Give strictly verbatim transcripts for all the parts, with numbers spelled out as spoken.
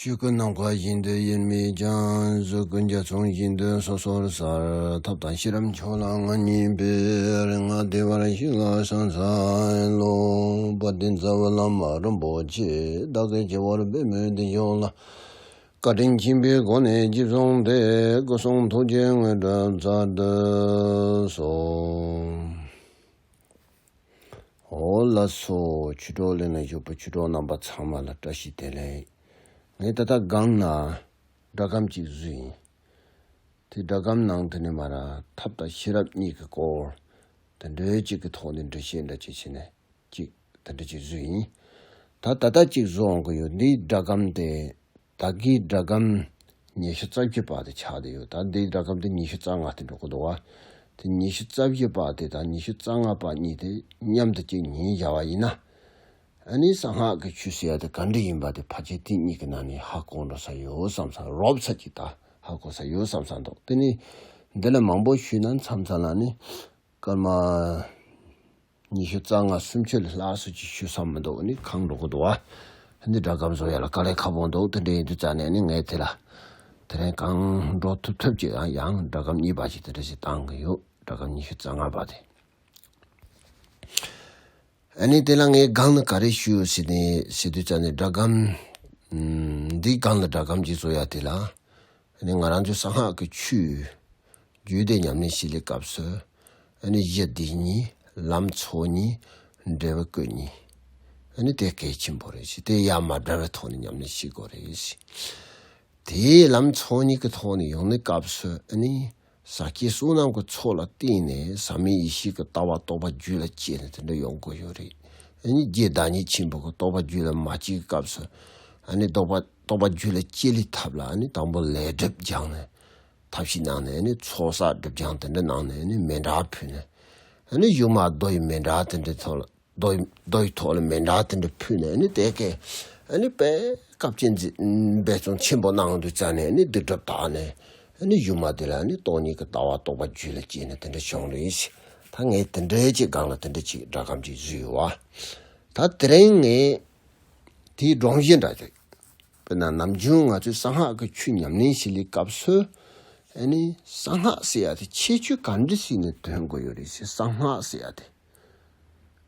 ཆོས་སྐུ་ནམ་མཁའ་བཞིན་དུ་དབྱེར་མེད་ཀྱང་། གཟུགས་སྐུ་འཇའ་ཚོན་བཞིན་དུ་སོ་སོར་གསལ། ཐབས་དང་ཤེས་རབ་མཆོག་ལ་ངོས་གཉིས་པའི། རིག་སྔགས་བདེ་བར་གཤེགས་ལ་ཕྱག་འཚལ་ལོ། དཔལ་ལྡན་རྩ་བའི་བླ་མ་རིན་པོ་ཆེ། བདག་གིས་བྱེ་བར་པད་མོའི་གདན་ཕྱོགས་ལ། བཀའ་དྲིན་ཆེན་པོའི་སྒོ་ནས་རྗེས་བཟུང་སྟེ། སྐུ་གསུང་ཐུགས་ཀྱི་དངོས་གྲུབ་སྩལ་དུ་གསོལ། འོ་ལགས་སོ། ཆོས་གྲོགས་གླིང་ན་བཞུགས་པའི་ཆོས་གྲོགས་རྣམ་པ་ཚང་མ་ལ་བཀྲ་ཤིས་བདེ་ལེགས། ངས་ད་ལྟ་སྒང་ན་སྒྲ་སྒམ་གཅིག་བཟོས་ཡིན། དེ་སྒྲ་སྒམ་ནང་དུ་ནས་མར་ཐབས་དང་ཤེས་རབ་གཉིས་ཀྱི་སྐོར་དེ་འདྲའི་གཅིག་གི་ཐོག་ནས་འགྲེལ་བཤད་འདྲ་གཅིག་བྱས་ནས་གཅིག་དེ་འདྲ་གཅིག་བཟོས་ཡིན། ད་ད་ལྟ་གཅིག་བཟོ་འོང་གི་ཡོད། འདིའི་སྒྲ་སྒམ་དེ། ད་གིན་སྒྲ་སྒམ་ཉི་ཤུ་རྩ་བཞི་པ་དེ་ཆགས་བསྡད་ཡོད། ད་འདིའི་སྒྲ་སྒམ་དེ་ཉི་ཤུ་རྩ་ལྔ་དེ་འགྲོ་གི་འདུག་བ། དེ་ཉི་ཤུ་རྩ་བཞི་པ་དེ་དང་ཉི་ཤུ་རྩ་ལྔ་པ་གཉིས་དེ་མཉམ་དུ་གཅིག་ཉན་བཞག་པ་ཡིན་ན། ཨ་ནི་གསང་སྔགས་ཀྱི་ཆོས་ཟེར་ཡ་དེ་ག་འདྲ་ཡིན་པ་དེ་ཕལ་ཆེར་དེ་གཉིས་ཀྱི་ནང་ནས་ཧ་གོ་འགྲོ་ས་ཡོད་བསམ་ས། རོབ་ཙམ་ཅིག་ད་ཧ་གོ་ས་ཡོད་བསམ་ས་འདུག་དེ་ནི་འདི་ལ་མང་པོ་ཞུས་ན་མཚམས་མཚམས་ལ་ནི། སྐར་མ་ཉི་ཤུ་རྩ་ལྔ་སུམ་ཅུ་ལ་ལྷག་སུ་ཅིག་ཞུ་ས་མི་འདུག་ནི་ཁང་འགྲོ་གི་འདུག་བ། འདི་སྒྲ་སྒམ་བཟོ་ཡ་ལ་དཀའ་ལས་ཁག་པོ་འདུག་དེ་འདྲ་ཡིན་དུས་ཙང་ནས་ནི་ངས་དེ་ལ་དེ་རིང་གང་འགྲོ་ཐུབ་ཐུབ་ཅིག་ཡང་ཡང་སྒྲ་སྒམ་གཉིས་པ་ཞིག་དེ་འདྲ་ཞིག་བཏང་གི་ཡོད། སྒྲ་སྒམ་ཉི་ཤུ་རྩ་ལྔ་པ་དེ། ཨ་ནི་དེ་ལ་ངས་སྒང་ནས་ག་རེ་ཞུ་ཟེར་ནས་ཟེར་དུས་ཙང་ནས་སྒྲ་སྒམ། ཨམ། འདི་སྒང་ལ་སྒྲ་སྒམ་གཅིག་བཟོ་ཡ་དེ་ལ། ཨ་ནི་ང་རང་ཚོའི་གསང་སྔགས་ཀྱི་ཆོས་རྒྱུད་སྡེ་ཉམས་ལེན་བྱེད་ལས་སྐབས་སུ། ཨ་ནི་གཞི་འདི་གཉིས། ལམ་ཚོགས་གཉིས། འབྲས་བུ་སྐུ་གཉིས། ཨ་ནི་དེ་གལ་ཆེན་པོ་རེད་ཟེར། དེ་ཡ་མ་བྲལ་བའི་ཐོག་ནས་ཉམས་ལེན་བྱེད་དགོས་རེད་ཟེར། དེའི་ལམ་ཚོགས་གཉིས་ཀྱི་ཐོག་ནས་ཡོང་ནས་སྐབས་སུ་ཨ་ནི། ཟབ་ཁྱད་གསུམ་རྣམས་ཀྱི་ཚོགས་ལ་བརྟེན་ནས་ཟབ་མོའི་ཡེ་ཤེས་ཀྱི་ལྟ་བ་རྟོགས་པ་རྒྱུད་ལ་སྐྱེས་ནས་དེ་འདྲ་ཡོང་དགོས་ཡོད་རེད། ཨ་ནི་རྒྱུད་བདག་ཉིད་ཆེན་པོ་གི་རྟོགས་པ་རྒྱུད་ལ་མ་སྐྱེས་ཀྱི་སྐབས་སུ། ཨ་ནི་རྟོགས་པ་རྟོགས་པ་རྒྱུད་ལ་སྐྱེ་ལས་ཐབས་ལ་ཨ་ནི་དང་པོ་ལས་སྒྲིབ་སྦྱངས་ནས། ཐབས་ཤེས་གནང་ནས་ཨ་ནི་ཚོགས་བསགས་སྒྲིབ་སྦྱང་དེ་འདྲ་གནང་ནས་ཨ་ནི་མཎྜལ་ཕུལ་ནས། ཨ་ནི་གཞུག་མ་རྡོ་ཡི་མཎྜལ་དེ་འདྲའི་ཐོག་ལ། རྡོ་ཡི་རྡོ་ཡི་ཐོག་ལ་མཎྜལ་དེ་འདྲ་ཕུལ་ནས་ཨ་ནི་དེ་གས་ཨ་ནི་དཔེ་སྐབས་ཅན་འཛི་འབད་བརྩོན་ཆེན་པོ་གནང་དུས་ཙ་ནས་ཨ་ནི་སྡིག་སྒྲིབ་དག་ནས། ཨ་ནི་གཞུག་མ་དེ་ལ་ཨ་ནི་སྟོང་ཉིད་ཀྱི་ལྟ་བ་རྟོགས་པ་རྒྱུད་ལ་སྐྱེས་ནས་དེ་འདྲ་བྱུང་རེད་ཟེར། ད་ངས་དེ་འདྲའི་ཅིག་སྒང་ལ་དེ་འདྲ་ཅིག་སྒྲ་སྒམ་ཅིག་བཟོས་ཡོད་བ། ད་དེ་རིང་ངས་དེའི་སྒྲོམ་གཞི་འདྲ་ཅིག་དཔེར་ན་ནམ་རྒྱུན་ང་ཚོས་གསང་སྔགས་ཀྱི་ཆོས་ཉམས་ལེན་བྱེད་ལས་སྐབས་སུ། ཨ་ནི་གསང་སྔགས་ཟེར་ཡ་དེ་ཁྱད་ཆོས་ག་འདྲ་ཞིག་ནས་འདོན་དགོས་ཡོད་རེད་ཟེར། གསང་སྔགས་ཟེར་ཡ་དེ།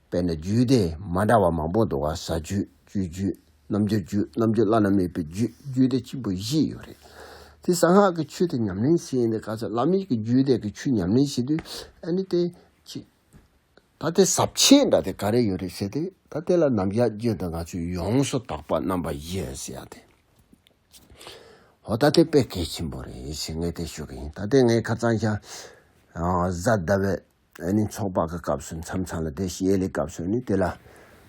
དཔེར་ན་རྒྱུད་སྡེ་མ་འདྲ་བ་མང་པོ་འདུག་བ། ཟབ་རྒྱུད། སྤྱོད་རྒྱུད། རྣལ་འབྱོར་རྒྱུད། རྣལ་འབྱོར་བླ་ན་མེད་པའི་རྒྱུད། རྒྱུད་སྡེ་གཅིག་པུ་བཞི་ཡོད་རེད། དེ་གསང་སྔགས་ཀྱི་ཆོས་དེ་ཉམས་ལེན་བྱས་ནས་ག་ཚོད་བླ་མེད་ཀྱི་རྒྱུད་སྡེ་གི་ཆོས་ཉམས་ལེན་བྱེད་དུས་ཨ་ནི་དེ་ཅི། ད་དེ་ཟབ་ཆོས་འདྲ་དེ་ག་རེ་ཡོད་རེད་ཟེར་ཏེ། ད་དེ་ལ་ནམ་ཞག་རྒྱུན་དུ་ང་ཚོས་ཡོངས་སུ་དག་པ་རྣམ་པ་བཞི་ཟེར་ཡ་དེ། འོ་ད་དེ་དཔེ་གལ་ཆེན་པོ་རེད་ཟེར་ངས་དེ་ཞུ་གི་ཡིན། ད་དེ་ངས་ཁ་སང་ཞག་གཟའ་ཟླ་བའི་ཨ་ནི་ཚོགས་པ་གི་སྐབས་སུ་མཚམས་མཚམས་ལ་དེ་བཤད་ལས་སྐབས་སུ་ནི་དེ་ལ།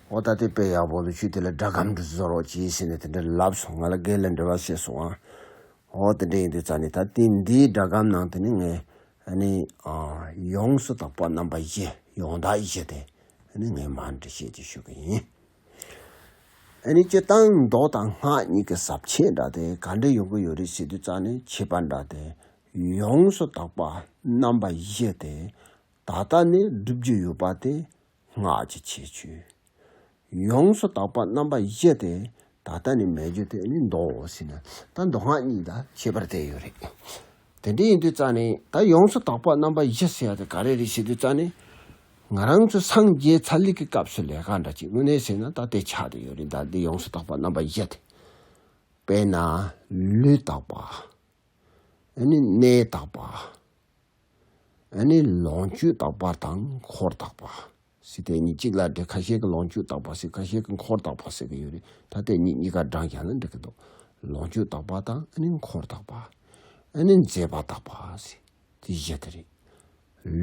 འོ་ད་དེ་དཔེ་ཡག་པོ་འདུག་ཁྱོད་དེ་ལ་སྒྲ་སྒམ་འདྲ་བཟོ་རོགས་གྱིས་ཟེར་ནས་དེ་འདྲ་ལབ་སོང་། ང་ལ་སྒེར་ལ་འབྲེལ་བ་བྱས་སོང་ཨ། འོ་དེ་འདྲ་ཡིན་དུས་ཙ་ནི་ད་དེ་འདིའི་སྒྲ་སྒམ་ནང་དེ་ནི་ངས་ཨ་ནི་ཡོངས་སུ་དག་པ་རྣམ་པ་བཞི། ཡོངས་དག་བཞི་དེ་ཨ་ནི་ངས་མར་འདྲི་བཤད་ཀྱི་ཞུ་གི་ཡིན། ཨ་ནི་སྤྱིར་བཏང་མདོ་དང་སྔགས་གཉིས་ཀྱི་ཟབ་ཆོས་འདྲ་དེ་ག་འདྲ་ཡོང་གི་ཡོད་རེད་ཟེར་དུས་ཙ་ནི་ཁྱད་པར་འདྲ་དེ། ཡོངས་སུ་དག་པ་རྣམ་པ་བཞི་དེ་ད་ལྟ་ནས་སྒྲུབ་རྒྱུ་ཡོད་པ་དེ་སྔགས་ཀྱི་ཁྱད་ཆོས། ཡོངས་སུ་དག་པ་རྣམ་པ་བཞི་དེ་ད་ལྟ་ནས་མེད་རྒྱུ་དེ་ནི་མདོའོ་ཟེར་ན། ད་མདོ་སྔགས་གཉིས་ལ་ཁྱད་པར་དེ་ཡོད་རེད། དེ་འདྲ་ཡིན་དུས་ཙ་ནས་ད་ཡོངས་སུ་དག་པ་རྣམ་པ་བཞི་ཟེར་ཡ་དེ་ག་རེ་རེད་ཟེར་དུས་ཙ་ནས། ང་རང་ཚོ་སངས་རྒྱས་ཚར་ལུགས་ཀྱི་སྐབས་སུ་ལས་ཀ་འདྲ་ཅིག་དངོས་གནས་ཟེར་ན་ད་དེ་ཆགས་བསྡད་ཡོད་རེད། ད་འདི་ཡོངས་སུ་དག་པ་རྣམ་པ་བཞི་དེ། དཔེར་ན་ལུས་དག་པ། ཨ་ནི་གནས་དག་པ། ཨ་ནི་ལོངས་སྤྱོད་དག་པ་དང་འཁོར་དག་པ། ཟེར་དེ་གཉིས་གཅིག་ལ་འདྲེ། ཁ་ཤས་ཀྱིས་ལོངས་སྤྱོད་དག་པ་ཟེར། ཁ་ཤས་ཀྱིས་འཁོར་དག་པ་ཟེར་གྱི་ཡོད་རེད། ད་དེ་གཉིས་གཉིས་ཀ་བགྲངས་བཞག་ན་འགྲིག་གི་འདུག་ལོངས་སྤྱོད་དག་པ་དང་ཨ་ནི་འཁོར་དག་པ། ཨ་ནི་མཛད་པ་དག་པ་ཟེར། དེ་བཞི་དེ་རེད།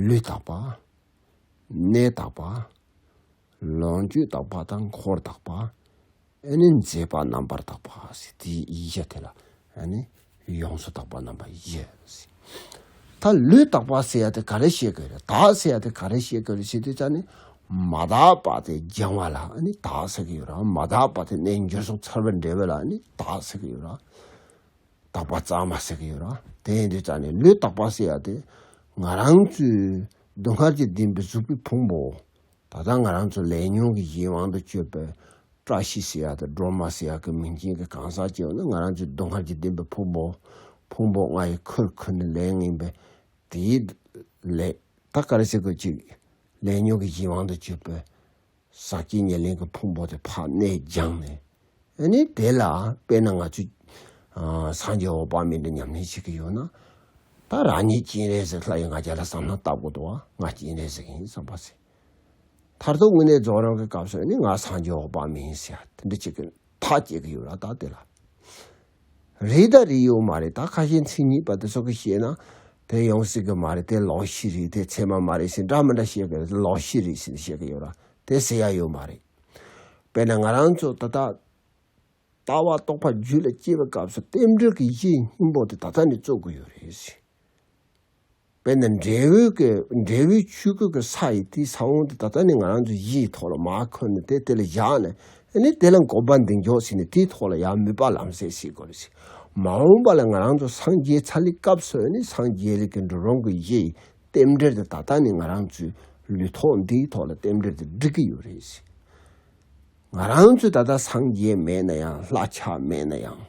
ལུས་དག་པ། གནས་དག་པ། ལོངས་སྤྱོད་དག་པ་དང་འཁོར་དག་པ། ཨ་ནི་མཛད་པ་རྣམ་པར་དག་པ་ཟེར། དེ་བཞི་དེ་ལ་ཨ་ནི་ཡོངས་སུ་དག་པ་རྣམ་པ་བཞི་ཟེར། ད་ལུས་དག་པ་ཟེར་ཡ་དེ་ག་རེ་བཤད་དགོས་རེད། དག་ཟེར་ཡ་དེ་ག་རེ་བཤད་དགོས་རེད་ཟེར་དུས་ཙ་ནི། མ་དག་པ་དེ་སྦྱང་བ་ལ་ཨ་ནི་དག་ཟེར་གྱི་ཡོད་ར། མ་དག་པ་དེ་གནས་འགྱུར་སོང་ཚར་བའི་འབྲས་བུ་ལ་ཨ་ནི་དག་ཟེར་གྱི་ཡོད་ར། དག་པ་གཙང་མ་ཟེར་གྱི་ཡོད་ར། དེ་ཡིན་དུས་ཙ་ནི་ལུས་དག་པ་ཟེར་ཡ་དེ་ང་རང་ཚོའི་སྡུག་བསྔལ་གྱིས་བདེན་པའི་གཟུགས་པོའི་ཕུང་པོ། ད་ལྟ་ང་རང་ཚོ་ལས་ཉོན་གྱི་གཞན་དབང་དུ་གྱུར་པའི་ བཀྲ་ཤིས་ཟེར་ཡག་དང་སྒྲོལ་མ་ཟེར་ཡག་གི་མིང་ཅན་གྱི་གང་ཟག་ཅིག་ཡོད་ན། ང་རང་ཚོའི་སྡུག་བསྔལ་གྱིས་ལྡན་པའི་ཕུང་པོ། ཕུང་པོ་ལྔ་ཡི་ཁུར་ཁུར་ནས་ལས་ངན་པའི་དེའི་ལས། ད་ག་རེ་ཟེར་དགོས། ཅིག་ལས་ཉོན་གྱི་གཞན་དབང་དུ་གྱུར་པའི་ཟག་བཅས་ཉེར་ལེན་གྱི་ཕུང་པོ་དེ་ཕར་གནས་སྦྱངས་ནས། ཨ་ནི་དེ་ལ་དཔེར་ན་ང་ཚོས་ཨ་སངས་རྒྱས་འོད་དཔག་མེད་འདྲ་ཉམས་ལེན་བྱེད་ཀྱི་ཡོད་ན། ད་རང་ཉིད་སྤྱན་རས་གཟིགས་ལྷ་ཡི་ང་རྒྱལ་ལ་བསམ་བློ་བཏབ་དགོས་འདུག་བ། ང་སྤྱན་རས་གཟིགས་ཡིན་བསམ་པ་ཟེར། མཐར་ཐུག་དངོས་གནས་རྫོགས་རིམ་གྱི་སྐབས་སུ་ནི་ང་སངས་རྒྱས་འོད་དཔག་མེད་ཡིན་ཟེར་ཡ་དེ་འདྲ་ཅིག་གི་ཐག་བཅད་ཀྱི་ཡོད་ར། ད་དེ་ལ་རེད་ད་རེད་ཡོད་མ་རེད། ད་ཁ་ཤས་མཚན་ཉིད་པ་དེ་ཚོ་གིས་བཤད་ན་དེ་ཡོང་སྲིད་ཀྱི་མ་རེད། དེ་ལོག་ཤེས་རེད། དེ་ཚད་མ་མ་རེད་ཟེར་འདྲ་མི་འདྲ་བཤད་ཀྱི་རེད། ལོག་ཤེས་རེད་ཟེར་བཤད་ཀྱི་ཡོད་ར། དེ་ཟེར་ཡ་ཡོད་མ་རེད། དཔེར་ན་ང་རང་ཚོ་ད་ལྟ་ལྟ་བ་རྟོགས་པ་རྒྱུད་ལ་སྐྱེས་པའི་སྐབས་སུ་རྟེན་འབྲེལ་གྱི་གཞི་སྙིང་པོ་དེ་ད་ལྟ་ནས་བཙུགས་ཀྱི་ཡོད་རེད་ཟེར། དཔེར་ན་འབྲས་བུ་གི་འབྲས་བུའི་ཆོས་སྐུ་གི་ས་ཡི་དེའི་ས་བོན་དེ་ད་ལྟ་ནས་ང་རང་ཚོ་གཞིའི་ཐོག་ལ་མར་ཁུར་ནས་དེ་དེ་ལ་བཞག་ནས། ཨ་ནི་དེ་ལ་གོམ་པ་མདུན་འཇོག་ཟེར་ནས་དེའི་ཐོག་ལ་ཡར་མོས་པ་ལམ་སེལ་ཟེར་དགོས་རེད་ཟེར། མ་འོངས་པ་ལ་ང་རང་ཚོ་སངས་རྒྱས་ཚར་བའི་སྐབས་སུ་ཨ་ནི་སངས་རྒྱས་ལས་ཀྱི་འགྲོ་རུང་གི་གཞི་ཡི་རྟེན་འབྲེལ་དེ་ད་ལྟ་ནས་ང་རང་ཚོའི་ལུས་ཐོག་འདིའི་ཐོག་ལ་རྟེན་འབྲེལ་དེ་སྒྲིག་གི་ཡོད་རེད་ཟེར། ང་རང་ཚོས་ད་ལྟ་སངས་རྒྱས་མེད་ན་ཡང་། ལྷ་ཆགས་མེད་ན་ཡང་།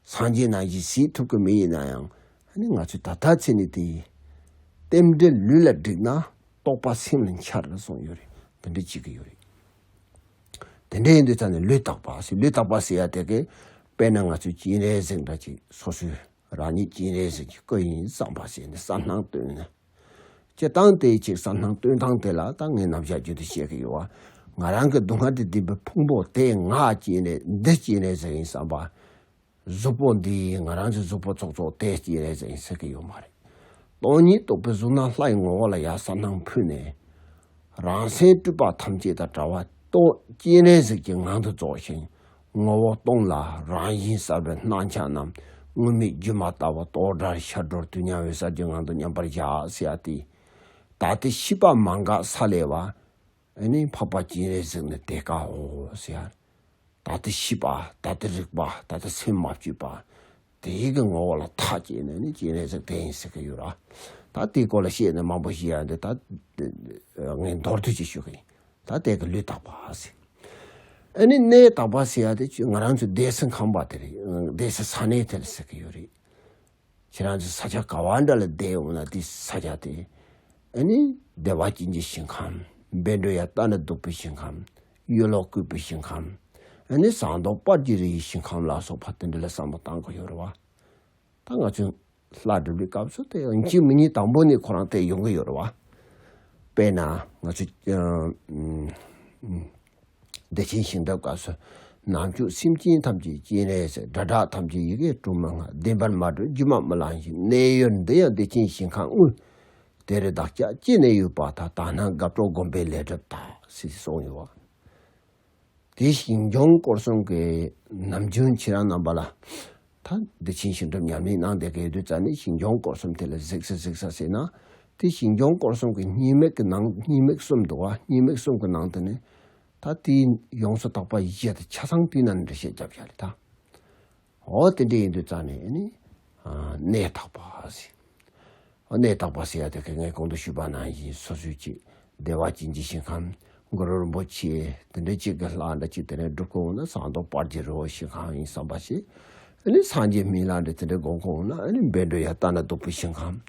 སངས་རྒྱས་ནང་བཞིན་གཟིགས་ཐུབ་ཀྱི་མི་ཡིན་ན་ཡང་། ཨ་ནི་ང་ཚོས་ད་ལྟ་ཚེ་ནས་དེ་རྟེན་འབྲེལ་ལུས་ལ་བསྒྲིགས་ན་རྟོགས་པ་སེམས་ལ་འཆར་གསུངས་ཡོད་རེད། དེ་འདྲ་བྱེད་ཀྱི་ཡོད་རེད། དེ་འདྲ་ཡིན་དུས་ཙང་ནས་ལུས་དག་པ་ཟེར། ལུས་དག་པ་ཟེར་ཡ་དེ་གས་དཔེར་ན་ང་ཚོས་སྤྱན་རས་གཟིགས་འདྲ་ཅིག་སོ་སོའི་རང་ཉིད་སྤྱན་རས་གཟིགས་ཀྱི་སྐུ་ཡིན་བསམ་པ་བྱས་ནས་བསམ་སྣང་བཏོན་ནས། སྤྱིར་བཏང་དེའི་ཆེད་བསམ་སྣང་སྟོན་སྟངས་དེ་ལ་ད་ངས་ནམ་ཞག་རྒྱུན་དུ་བཤད་ཀྱི་ཡོད་བ། ང་རང་གི་སྡུག་བསྔལ་དང་ལྡན་པའི་ཕུང་པོ་དེ་ང་སྤྱན་རས་འདི་སྤྱན་རས་གཟིགས་ཡིན་བསམ་པ། གཟུགས་པོ་འདི་ང་རང་གི་གཟུགས་པོ་ཚོགས་ཚོགས་དེ་སྤྱན་རས་གཟིགས་ཡིན་ཟེར་གྱི་ཡོད་མ་རེད། སྟོང་ཉིད་རྟོགས་པའི་གཟུགས་སྣང་ལྷ་ཡི་ངོ་བོ་ལ་ཡར་བསམ་སྣང་ཕུལ་ནས། རང་སེམས་སྤྲུལ་པ་ཐམས་ཅད་དང་བྲལ་བ་སྟོང་སྤྱན་རས་གཟིགས་ཀྱི་ངང་དུ་རྫོགས་ཤིང་། ངོ་བོ་སྟོང་ལ་རང་བཞིན་གསལ་བའི་སྣང་ཆ་རྣམས། དངོས་མེད་སྒྱུ་མ་ལྟ་བུ་རྟོག་བྲལ་ཤར་གྲོལ་དུས་མཉམ་པའི་གསལ་བྱེད་ངང་དུ་མཉམ་པར་བཞག་ཟེར་ཡ་དེ། ད་ལྟའི་ཤེས་པ་མ་འགགས་ས་ལས་པ། ཨ་ནི་འཕགས་པ་སྤྱན་རས་གཟིགས་ནི་དེ་ཀའོ་ཟེར་ཡ། ད་ལྟའི་ཤེས་པ། ད་ལྟའི་རིག་པ། ད་ལྟའི་སེམས་མ་བཅོས་པ། དེའི་གི་ངོ་བོ་ལ་ཐག་བཅད་ནས་ནི་སྤྱན་རས་གཟིགས་དེ་ཡིན་ཟེར་གི་ཡོད་ར། ད་དེའི་སྐོར་ལ་བཤད་ནས་མང་པོ་ཞིག་ཡང་འདི་ད་ངས་མདོར་བསྡུས་ཅིག་ཞུ་གི་ཡིན། ད་དེ་གི་ལུས་དག་པ་ཟེར། ཨ་ནི་གནས་དག་པ་ཟེར་ཡ་དེ་ང་རང་ཚོའི་བསྡད་ས་ཁང་པ་དེ་རེད། བསྡད་ས་ས་གནས་དེ་རེད་ཟེར་གི་ཡོད་རེད། ཁྱེད་རང་ཚོ་ས་ཆ་ག་བ་འདྲ་ལ་བསྡད་ཡོང་ན་དེ་ས་ཆ་དེ། ཨ་ནི་བདེ་བ་ཅན་གྱི་ཞིང་ཁམས། བཻ་ཌཱུརྱ་ཏཱ་ན་སྡུག་པའི་ཞིང་ཁམས། གཡུ་ལོ་བཀོད་པའི་ཞིང་ཁམས། ཨ་ནི་ཟངས་མདོག་དཔལ་གྱི་རི་ཡི་ཞིང་ཁམས་ལ་སོགས་པ་དེ་འདྲ་ལ་བསམ་བློ་བཏང་གི་ཡོད་རེད་བ། ད་ང་ཚོས་ལྷ་བསྒྲུབ་པའི་སྐབས་སུ་དེ་ཡང་གཅིག་མིན་གཉིས་དང་པོ་ནས་ཁོ་རང་དེ་ཡོང་གི་ཡོད་རེད་བ། དཔེར་ན་ང་ཚོས་ཨ་ཨ་བདེ་ཆེན་ཞིང་སྒྲུབ་སྐབས་སུ། ནམ་ཞིག་སེམས་ཅན་ཐམས་ཅད་སྤྱན་རས་གཟིགས། སྒྲ་གྲགས་ཐམས་ཅད་ཡི་གེ་དྲི་མ་ལྔ། བདེན་པར་མ་གྲུབ་སྒྱུ་མ་རྨི་ལམ་བཞིན། གནས་ཡུལ་འདི་ཡང་བདེ་ཆེན་ཞིང་ཁམས་དངོས། དེར་བདག་ཅག་སྐྱེས་ནས་ཡོད་པར་ཐལ། དག་སྣང་དགའ་སྤྲོ་བསྒོམས་པས་ལས་གྲུབ་ཐལ། ཟེར་གསུངས་ཡོད་བ། དེ་ཞིང་སྐྱོང་སྐོར་གསུམ་གྱི་ནམ་རྒྱུན་ཁྱེད་རང་རྣམ་པ་ལ། ད་བདེ་ཆེན་ཞིང་སྒྲུབ་ཉམས་ལེན་གནང་བསྡད་མཁན་ཡོད་དུས་ཙང་ནས་ཞིང་སྐྱོང་སྐོར་གསུམ་དེ་ལ་གཟིགས་ས་གཟིགས་ས་ཟེར་ན། དེ་ཞིང་སྐྱོང་སྐོར་གསུམ་གྱི་གཉིས་མེད་ཀྱི་ནང་གཉིས་མེད་གསུམ་འདུག་བ། གཉིས་མེད་གསུམ་གྱི་ནང་དུ་ནས་ད་དེའི་ཡོངས་སུ་དག་པ་བཞི་དེ་ཆ་ཚང་དེའི་ནང་ནས་འགྲེལ་བཤད་བརྒྱབ་བཞག་རེད་ད། འོ་དེ་འདྲ་ཡིན་དུས་ཙང་ནས་ནི་ཨ་གནས་དག་པ་ཟེར། གནས་དག་པ་ཟེར་ཡ་དེ་ག་ངས་གོང་དུ་ཞུས་པ་ནང་བཞིན་སོ་སོའི་ཅིག་བདེ་བ་ཅན་གྱི་ཞིང་ཁམས། གུ་རུ་རིན་པོ་ཆེ་དེ་འདྲ་ཅིག་གི་ལྷ་འདྲ་ཅིག་དེ་ནས་སྒྲུབ་དགོས་འོང་ན་ཟངས་མདོག་དཔལ་གྱི་རི་བོ་ཞིང་ཁམས་ཡིན་བསམ་པ་ཞིག་ཨ་ནི་སངས་རྒྱས་སྨན་བླ་འདྲ་དེ་འདྲ་སྒོམ་དགོས་འོང་ན་ཨ་ནི་བཻ་ཌཱུརྱ་ཏཱ་ན་སྡུག་པའི་ཞིང་ཁམས།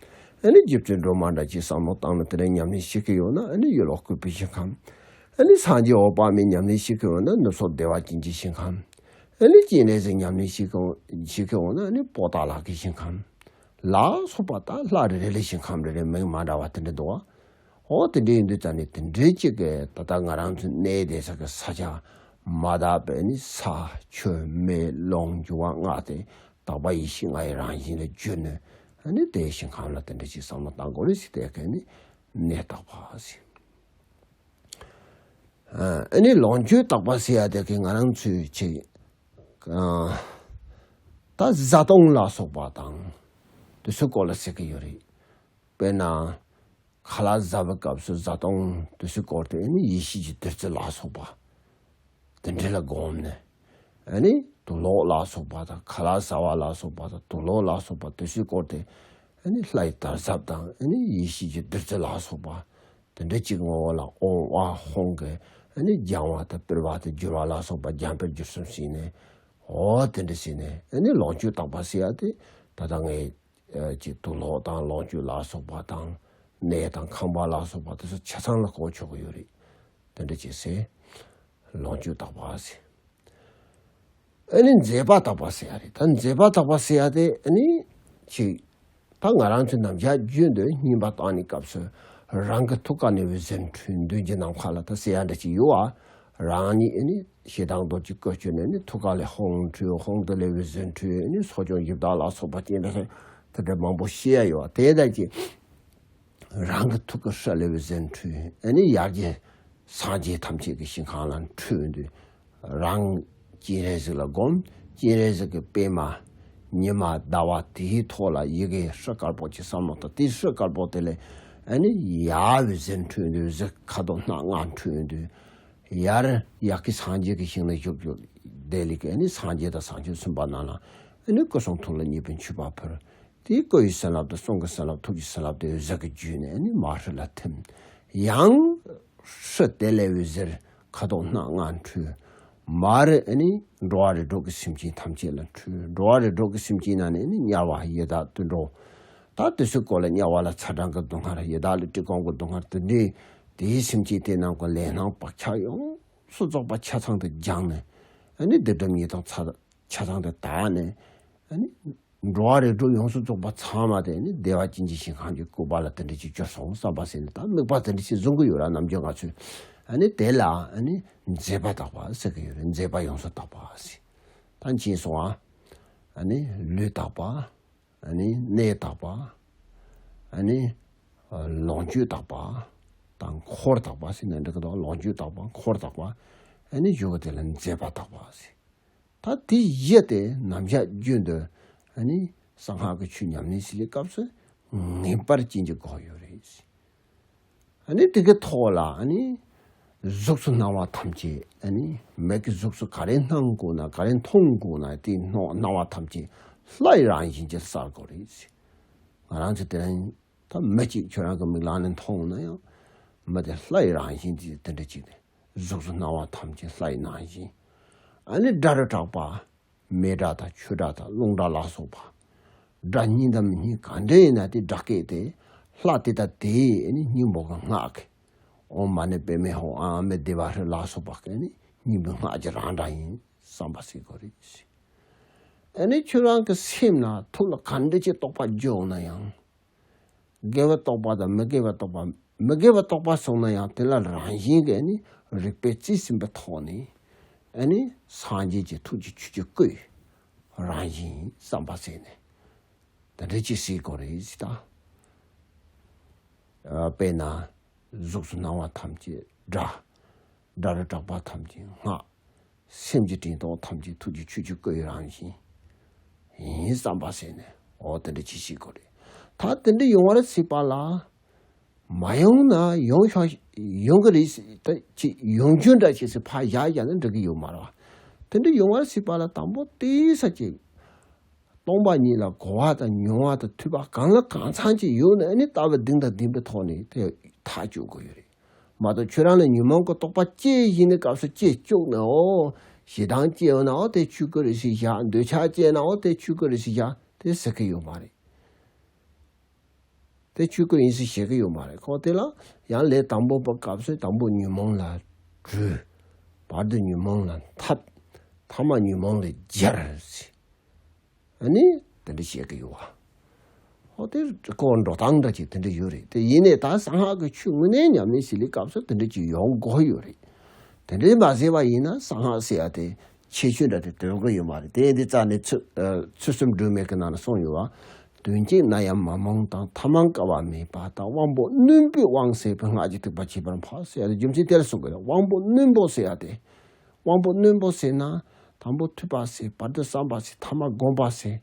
ཨ་ནི་རྗེ་བཙུན་སྒྲོལ་མ་འདྲ་ཅིག་བསམ་བློ་བཏང་ནས་དེ་འདྲ་ཉམས་ལེན་བྱེད་ཀྱི་ཡོང་ན་ཨ་ནི་གཡུ་ལོ་བཀོད་པའི་ཞིང་ཁམས། ཨ་ནི་སངས་རྒྱས་འོད་དཔག་མེད་ཉམས་ལེན་བྱེད་ཀྱི་ཡོང་ན་ནུབ་ཕྱོགས་བདེ་བ་ཅན་གྱི་ཞིང་ཁམས། ཨ་ནི་སྤྱན་རས་གཟིགས་ཉམས་ལེན་བྱེད་ཀྱི་འོང་བྱེད་ཀྱི་འོང་ན་ཨ་ནི་པོ་ཏཱ་ལ་གི་ཞིང་ཁམས། ལ་སོགས་པ་ད་ལྷ་རེ་རེ་ལ་ཞིང་ཁམས་རེ་རེ་མིང་མ་འདྲ་བ་དེ་འདྲ་འདུག་བ། འོ་དེ་འདྲ་ཡིན་དུས་ཙང་ནས་དེ་འདྲའི་གཅིག་གི་ད་ལྟ་ང་རང་ཚོ་གནས་བསྡད་ས་གི་ས་ཆ་མ་དག་པའི་ནི་ས་ཆུ་མེ་རླུང་འབྱུང་བ་ལྔ་དེ་དག་པ་ཡེ་ཤེས་ལྔ་ཡི་རང་བཞིན་ལ་གྱུར་ནས་ཨ་ནི་དེའི་ཞིང་ཁམས་ལ་དེ་འདྲ་ཞིག་བསམ་བློ་བཏང་དགོས་རེད་ཟེར། དེ་ག་ནི་གནས་དག་པ་ཟེར། ཨ་ནི་ལོངས་སྤྱོད་དག་པ་ཟེར་ཡ་དེ་གི་ང་རང་ཚོའི་ཆེད་ཨ་ད་བཟའ་བཏུང་ལ་སོགས་པ་དང་དེ་ཚོའི་སྐོར་ལ་ཟེར་གི་ཡོད་རེད། དཔེར་ན། ཁ་ལག་ཟ་བའི་སྐབས་སུ་བཟའ་བཏུང་དེ་ཚོའི་སྐོར་དེ་ནི་ཡེ་ཤེས་ཀྱི་བདུད་རྩི་ལ་སོགས་པ་དེ་འདྲ་ལ་བསྒོམས་ནས། ཨ་ནི་དུག་ལོག་ལ་སོགས་པ་དང་ཁ་ལག་ཟ་བ་ལ་སོགས་པ་དང་དུག་ལོག་ལ་སོགས་པ་དེ་ཚོའི་སྐོར་དེ་ཨ་ནི་ལྷའི་དར་ཟབ་དང་ཨ་ནི་ཡེ་ཤེས་ཀྱི་བདུད་རྩི་ལ་སོགས་པ་དེ་འདྲ་གཅིག་ངོ་བོ་ལ་ཨོཾ་ཨཱཿཧཱུྃ་གི་ ཨ་ནི་སྦྱང་བ་དང་སྤེལ་བ་དང་བསྒྱུར་བ་ལ་སོགས་པ་སྦྱང་སྤེལ་བསྒྱུར་གསུམ་བྱས་ནས། འོ་དེ་འདྲ་བྱས་ནས་ཨ་ནི་ལོངས་སྤྱོད་བརྟག་པ་ཟེར་ཡ་དེ། ད་ལྟ་ངས་ཨ་ཅིག་དུག་ལོག་དང་ལོངས་སྤྱོད་ལ་སོགས་པ་དང་། གནས་དང་ཁང་པ་ལ་སོགས་པ་དེ་ཚོ་ཆ་ཚང་ལ་གོ་ཆོག་གི་ཡོད་རེད། དེ་འདྲ་བྱས་ཚེ་ལོངས་སྤྱོད་བརྟག་པ་ཟེར། ཨ་ནི་མཛེས་པ་བརྟག་པ་ཟེར་ཡ་རེད། ད་མཛེས་པ་བརྟག་པ་ཟེར་ཡ་དེ་ཨ་ནི་ཅིག་ད་ང་རང་ཚོའི་ནམ་ཞག་རྒྱུན་དུ་སྙིམ་པ་བཏང་ནས་སྐབས་སུ་རང་གི་ཐུགས་ཀ་ནས་འོད་ཟེར་འཕྲོས། མདུན་གྱི་ནམ་མཁའ་ལ་ད་ཟེར་ཡ་འདྲ་ཅིག་ཡོད་བ། རང་ཉིད་ཨ་ནི་ཞེ་སྡང་གདོན་གྱི་བཀོལ་སྤྱོད་ནས་ནི་ཐུགས་ཀ་ལས་ཧཱུྃ་འཕྲོས། ཧཱུྃ་དེ་ལས་འོད་ཟེར་འཕྲོས། ཨ་ནི་གསོ་སྦྱོང་ཡི་དྭགས་ལ་སོགས་པ་སྤྱན་རས་གཟིགས་དེ་འདྲ་མང་པོ་བཤད་ཡ་ཡོད་བ། དེ་ལྟར་གྱི་རང་གི་ཐུགས་ཀ་ཧྲཱིཿལས་འོད་ཟེར་འཕྲོས། ཨ་ནི་ཡར་གྱི་སངས་རྒྱས་ཐམས་ཅད་ཀྱི་ཞིང་ཁམས་ལ་འཕྲོས་དུས། རང་སྤྱན་རས་གཟིགས་ལ་བསྒོམ། སྤྱན་རས་གཟིགས་ཀྱི་པདྨ་ཉི་མ་ཟླ་བ་དེའི་ཐོག་ལ་ཡི་གེ་ཧྲཱིཿདཀར་པོ་ཅིག་བསམ་བློ་བཏང་། དེའི་ཧྲཱིཿདཀར་པོ་དེ་ལས་ཨ་ནི་ཡར་འོད་ཟེར་འཕྲོས་དུས། འོད་ཟེར་ཁ་དོག་སྣ་ལྔ་འཕྲོས་དུས། ཡར་ཡ་གི་སངས་རྒྱས་ཀྱི་ཞིང་ལ་བཞུགས་བཞུགས་དེ་ལས་ཀྱི་ཨ་ནི་སངས་རྒྱས་དང་བྱང་ཆུབ་སེམས་དཔའ་རྣམས་ལ་ཨ་ནི་སྐུ་གསུང་ཐུགས་ལ་མཉེས་པའི་མཆོད་པ་ཕུལ། དེའི་སྐུ་ཡི་བྱིན་རླབས་དང་གསུང་གི་བྱིན་རླབས། ཐུགས་ཀྱི་བྱིན་རླབས་དེ་འོད་ཟེར་གྱི་བརྒྱུད་ནས་ཨ་ནི་མར་ཧྲཱིཿལ་ཐིམ། ཡང་ཧྲཱིཿདེ་ལས་འོད་ཟེར་ཁ་དོག་སྣ་ལྔ་འཕྲོས། མར་ཨ་ནི་འགྲོ་བ་རིགས་དྲུག་གི་སེམས་ཅན་ཐམས་ཅད་ལ་འཕྲོས། འགྲོ་བ་རིགས་དྲུག་གི་སེམས་ཅན་ནང་ནས་ཨ་ནི་དམྱལ་བ་ཡི་དྭགས་དུད་འགྲོ། ད་དེ་ཚོའི་སྐོར་ལ་དམྱལ་བ་ལ་ཚ་གྲང་གི་སྡུག་བསྔལ། ཡི་དྭགས་ལ་བཀྲེས་སྐོམ་གྱི་སྡུག་བསྔལ། དེ་འདྲའི་དེའི་སེམས་ཅན་དེ་རྣམས་ཀྱི་ལས་སྣང་བག་ཆགས་ཡོངས་སུ་རྫོགས་པ་ཆ་ཚང་དུ་སྦྱངས་ནས། ཨ་ནི་སྡིག་སྒྲིབ་ཉེས་ལྟུང་ཚ་ཆ་ཚང་དུ་དག་ནས། ཨ་ནི་འགྲོ་བ་རིགས་དྲུག་ཡོངས་སུ་རྫོགས་པ་ཚང་མ་དེ་ནི་བདེ་བ་ཅན་གྱི་ཞིང་ཁམས་ཀྱི་སྐུ་པར་ལ་དེ་འདྲ་ཅིག་གྱུར་སོང་བསམ་པ་ཟེར་ནས། ད་དམིགས་པ་དེ་འདྲ་ཅིག་བཟུང་གི་ཡོད་ར། ནམ་རྒྱུན་ང་ཚོས་ཨ་ནི་དེ་ལ་ཨ་ནི་མཛེས་པ་བརྟག་པ་ཟེར་གི་ཡོད་རེད། མཛེས་པ་ཡོངས་སུ་བརྟག་པ་ཟེར། ད་ཕྱིན་སོང་ཨ། ཨ་ནི་ལུས་བརྟག་པ། ཨ་ནི་གནས་བརྟག་པ། ཨ་ནི་ལོངས་སྤྱོད་བརྟག་པ་དང་འཁོར་བརྟག་པ་ཟེར་ནས་འགྲིག་གི་འདུག་ལོངས་སྤྱོད་བརྟག་པ། འཁོར་བརྟག་པ། ཨ་ནི་བཞི་པོ་དེ་ལ་མཛེས་པ་བརྟག་པ་ཟེར། ད་དེ་བཞི་དེ་ནམ་ཞག་རྒྱུན་དུ་ཨ་ནི་གསང་སྔགས་ཀྱི་ཆོས་ཉམས་ལེན་བྱེད་པའི་སྐབས་སུ་ངེས་པར་ཅན་གྱི་དགོས་ཡོད་རེད། ཨ་ནི་དེ་གི་ཐོག་ལ་ཨ་ནི་གཟུགས་སུ་སྣང་བ་ཐམས་ཅད། ཨ་ནི་མིག་གིས་གཟུགས་སུ་ག་རེ་སྣང་དགོས་ན། ག་རེ་མཐོང་དགོས་ན། དེ་སྣང་སྣང་བ་ཐམས་ཅད་ལྷའི་རང་བཞིན་གྱིས་གསལ་དགོས་རེད། ང་རང་ཚོ་དེ་རིང་ད་མི་གཅིག་ཁྱོད་རང་གི་མིག་ལམ་ནས་མཐོང་ན་ཡང་། མི་དེ་ལྷའི་རང་བཞིན་དེ་དེ་འདྲ་ཅིག་རེད། གཟུགས་སུ་སྣང་བ་ཐམས་ཅད་ལྷའི་རང་བཞིན། ཨ་ནི་སྒྲ་རུ་གྲགས་པ། མེ་སྒྲ་དང་ཆུ་སྒྲ་དང་རླུང་སྒྲ་ལ་སོགས་པ། སྒྲ་སྙན་དང་མི་སྙན་གང་འདྲ་ཡིན་ན། དེ་སྒྲ་སྐད་དེ་ལྷ་དེ་དང་དེའི་ཨ་ནི་སྙིང་པོ་གི་སྔགས་ཀྱི། ཨོཾ་མ་ཎི་པདྨེ་ཧཱུྃ། ཨ་མི་བདེ་བ་ཧྲཱིཿལ་སོགས་པ་གི་ཨ་ནི་སྙིང་པོའི་སྔགས་ཀྱི་རང་སྒྲ་ཡིན་བསམ་པ་ཟེར་དགོས་རེད། ཨ་ནི་ཁྱོད་རང་གི་སེམས་ནང་ཐུགས་ལ་གང་འདྲ་ཅིག་རྟོག་པ་འཇོག་ན་ཡང་། དགེ་བའི་རྟོག་པ་དང་མི་དགེ་བའི་རྟོག་པ། མི་དགེ་བའི་རྟོག་པ་སོང་ན་ཡང་དེ་ལ་རང་བཞིན་གྱིས་ནི་རིག་པས་རྩིས་ཟིན་པའི་ཐོག་ནས། ཨ་ནི་སངས་རྒྱས་ཀྱི་ཐུགས་ཀྱི་ཆོས་ཀྱི་སྐུའི་རང་བཞིན་བསམ་པ་ཟེར་ནས་དེ་འདྲ་ཅིག་ཟེར་དགོས་རེད་ཟེར། ད་དཔེར་ན་གཟུགས་སུ་སྣང་བ་ཐམས་ཅད་སྒྲ། སྒྲ་རུ་གྲགས་པ་ཐམས་ཅད་སྔགས། སེམས་ཀྱི་དྲན་རྟོག་ཐམས་ཅད་ཐུགས་ཀྱི་ཆོས་ཀྱི་སྐུའི་རང་བཞིན་ཡིན་བསམ་པ་ཟེར་ནས། འོ་དེ་འདྲ་ཅིག་ཤེས་དགོས་རེད། ད་དེ་འདྲ་ཡོང་བར་སྲིད་པ་ལ། མ་ཡོང་ན་ཡོང་ཤོག་ཡོང་གི་རེད་ཟེར། ད་ཅིག་ཡོང་རྒྱུ་འདྲ་ཅིག་ཟེར་ཕར་བཞག་བཞག་ན་འགྲིག་གི་ཡོད་མ་རེད་བ། དེ་འདྲ་ཡོང་བར་སྲིད་པ་ལ་དང་པོ་དེ་ས་ཅིག་སྟོང་པ་ཉིད་ལ་གོ་བ་དང་མྱོང་བ་དང་ཐོས་པ་གང་ལ་གང་འཚམ་ཅིག་ཡོད་ན། ཨ་ནི་ལྟ་བ་གདེང་དང་ལྡན་པའི་ཐོག་ནས་དེ་ཐག་གཅོད་དགོས་ཡོད་རེད། མ་གཏོགས་ཁྱོད་རང་ལ་ཉོན་མོངས་ཀྱི་རྟོག་པ་སྐྱེས་བཞིན་ནས་སྐབས་སུ་སྐྱེས་བཅུག་ན། འོ་ཞེ་སྡང་སྐྱེས་ཡོང་ན། འོ་དེ་ཆོས་སྐུ་རེད་ཟེར་བཞག་འདོད་ཆགས་སྐྱེས་ན། འོ་དེ་ཆོས་སྐུ་རེད་ཟེར་བཞག་དེ་ཟེར་གི་ཡོད་མ་རེད། དེ་ཆོས་སྐུ་ཡིན་ཟེར་བཤད་ཀྱི་ཡོད་མ་རེད། ཁོ་དེ་ལ་ཡང་ལས་དང་པོ་པའི་སྐབས་སུ་དང་པོ་ཉོན་མོངས་ལ་གྲོལ། བར་དུ་ཉོན་མོངས་ལ་འཐབ། ཐ་མ་ཉོན་མོངས་ལས་རྒྱལ་ཟེར། ཨ་ནི་དེ་འདྲ་བཤད་ཀྱི་ཡོད་བ། ཨོ་དེ་ཁོ་འགྲོ་སྟངས་འདྲ་ཅིག་དེ་འདྲ་ཡོད་རེད། དེ་ཡིན་ནའི་ད་གསང་སྔགས་ཀྱི་ཆོས་དངོས་གནས་ཉམས་ལེན་བྱེད་ལས་སྐབས་སུ་དེ་འདྲ་ཅིག་ཡོང་དགོས་ཡོད་རེད། དེ་འདྲའི་མ་ཟེར་བ་ཡིན་ན་གསང་སྔགས་ཟེར་ཡ་དེ་ཁྱད་ཆོས་འདྲ་དེ་སྟོན་གི་ཡོད་མ་རེད། དེ་འདི་རྩ་ནས་ཚུལ་ཨ་ཚུལ་གསུམ་སྒྲོན་མེ་གི་ནང་ལ་གསུངས་ཡོད་བ། དོན་གཅིག་ན་ཡང་མ་རྨོངས་དང་། ཐ་མ་འགལ་བ་མེད་པ་དང་། དབང་པོ་རྣོན་པོས་དབང་ཟད་པའི་སྔགས་ཀྱི་ཐེག་པ་ཁྱད་པར་འཕགས་ཟེར་ཡ་དེ་རྒྱུ་མཚན་དེ་ལ་གསུངས་གི་རེད། དབང་པོ་རྣོན་པོ་ཟེར་ཡ་དེ། དབང་པོ་རྣོན་པོ་ཟེར་ན་དང་པོ་ཐོས་པ་ཟེར། བར་དུ་བསམ་པ་ཟེར། ཐ་མ་སྒོམ་པ་ཟེར།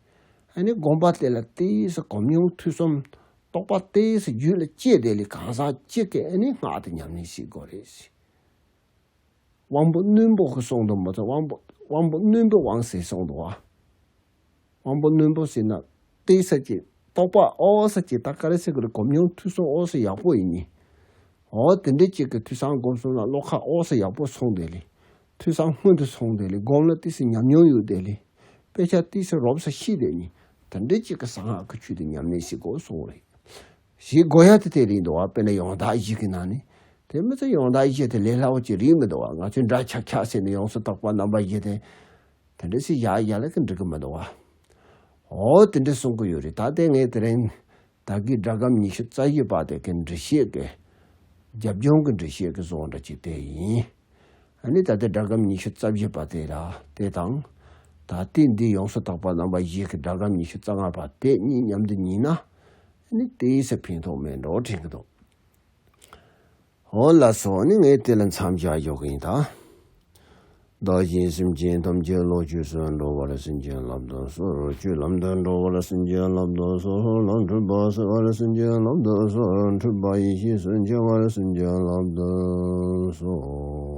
ཨ་ནི་སྒོམ་པ་དེ་ལ་ཏོག་ཙམ་གོ་མྱོང་ཐོས་བསམ་རྟོག་པ་ཏོག་ཙམ་རྒྱུད་ལ་སྐྱེས་དེ་ལས་གང་ཟག་གཅིག་གིས་ཨ་ནི་སྔགས་དེ་ཉམས་ལེན་བྱེད་དགོས་རེད། དབང་པོ་རྣོན་པོ་གི་གསུངས་འདུག་མ་གཏོགས་དབང་པོ་དབང་པོ་རྣོན་པོས་དབང་ཟད་གསུངས་འདུག་བ། དབང་པོ་རྣོན་པོ་ཟེར་ན་ཏོག་ཙམ་ཅིག་རྟོག་པ་ཨོ་ཙམ་ཅིག་ད་ག་རེ་ཟེར་དགོས་རེད། གོ་མྱོང་ཐོས་བསམ་ཨོ་ཙམ་ཡག་པོ་ཡིན་ནི། འོ་དེ་འདྲ་ཅིག་གི་ཐོས་བསམ་སྒོམ་གསུམ་ལ་བློ་ཁ་འོ་ས་ཡག་པོ་སོང་དེ་ལས། ཐོས་བསམ་སྔོན་དུ་སོང་དེ་ལས། སྒོམ་ལ་ཏི་སི་ཉམས་མྱོང་ཡོད་དེ་ལས། དཔེ་ཆ་ཏི་སི་རོབ་ས་ཤེས་དེ་ནི། དེ་འདྲ་ཅིག་གི་གསང་སྔགས་ཀྱི་ཆོས་དེ་ཉམས་ལེན་བྱེད་དགོས་གསུངས་རེད། ཞེས་དགོས་ཡ་དེ་དེ་རེད་འདུག་བ། དཔེར་ན་ཡང་དག་བཞི་གི་ནང་ནས། དེ་མི་ཚེ་ཡང་དག་བཞི་དེ་ལས་སླ་བོ་ཅིག་རེད་མི་འདུག་བ། ང་ཚོས་འདྲ་ཆགས་ཆགས་ཟེར་ནས་ཡོངས་སུ་དག་པ་རྣམ་པ་བཞི་དེ། དེ་འདྲ་ཞིག་ཡག་ཡག་ལ་གི་འགྲིག་གི་མི་འདུག་བ། འོ་དེ་འདྲ་གསུང་གི་ཡོད་རེད། ད་དེ་ངས་དེ་རིང་ད་གི་སྒྲ་སྒམ་ཉི་ཤུ་རྩ་བཞི་པ་དེ་གི་འགྲེལ་བཤད་ཀྱི་རྒྱབ་ལྗོངས་ཀྱི་འགྲེལ་བཤད་ཀྱི་བཟོ་འདྲ་ཅིག་དེ་ཡིན། ཨ་ནི་ད་ལྟ་སྒྲ་སྒམ་ཉི་ཤུ་རྩ་བཞི་པ་དེ་ར་དེ་དང་། ད་ལྟའི་འདི་ཡོངས་སུ་དག་པ་རྣམ་པ་བཞི་གི་སྒྲ་སྒམ་ཉི་ཤུ་རྩ་ལྔ་པ་དེ་གཉིས་མཉམ་དུ་ཉན་ན། ཨ་ནི་དེའི་སེ་ཕན་ཐོགས་མེད་འགྲོ་དྲན་གི་འདུག་འོ་ལགས་སོ། ཨ་ནི་ངས་དེ་ལ་མཚམས་བཞག་ཡོད་གི་ཡིན་ད། བདག་གཞན་སེམས་ཅན་ཐམས་ཅད་བློ་ཆོས་སུ་འགྲོ་བར་སེམས་ཅན་བསླབ་ཏུ་གསོལ། ཆོས་ལམ་དུ་འགྲོ་བར་སེམས་ཅན་བསླབ་ཏུ་གསོལ། ལམ་འཁྲུལ་པ་སེལ་བར་སེམས་ཅན་བསླབ་ཏུ་གསོལ། འཁྲུལ་པ་ཡེ་ཤེས་སུ་འཆར་བར་སེམས་ཅན་བསླབ་ཏུ་གསོལ།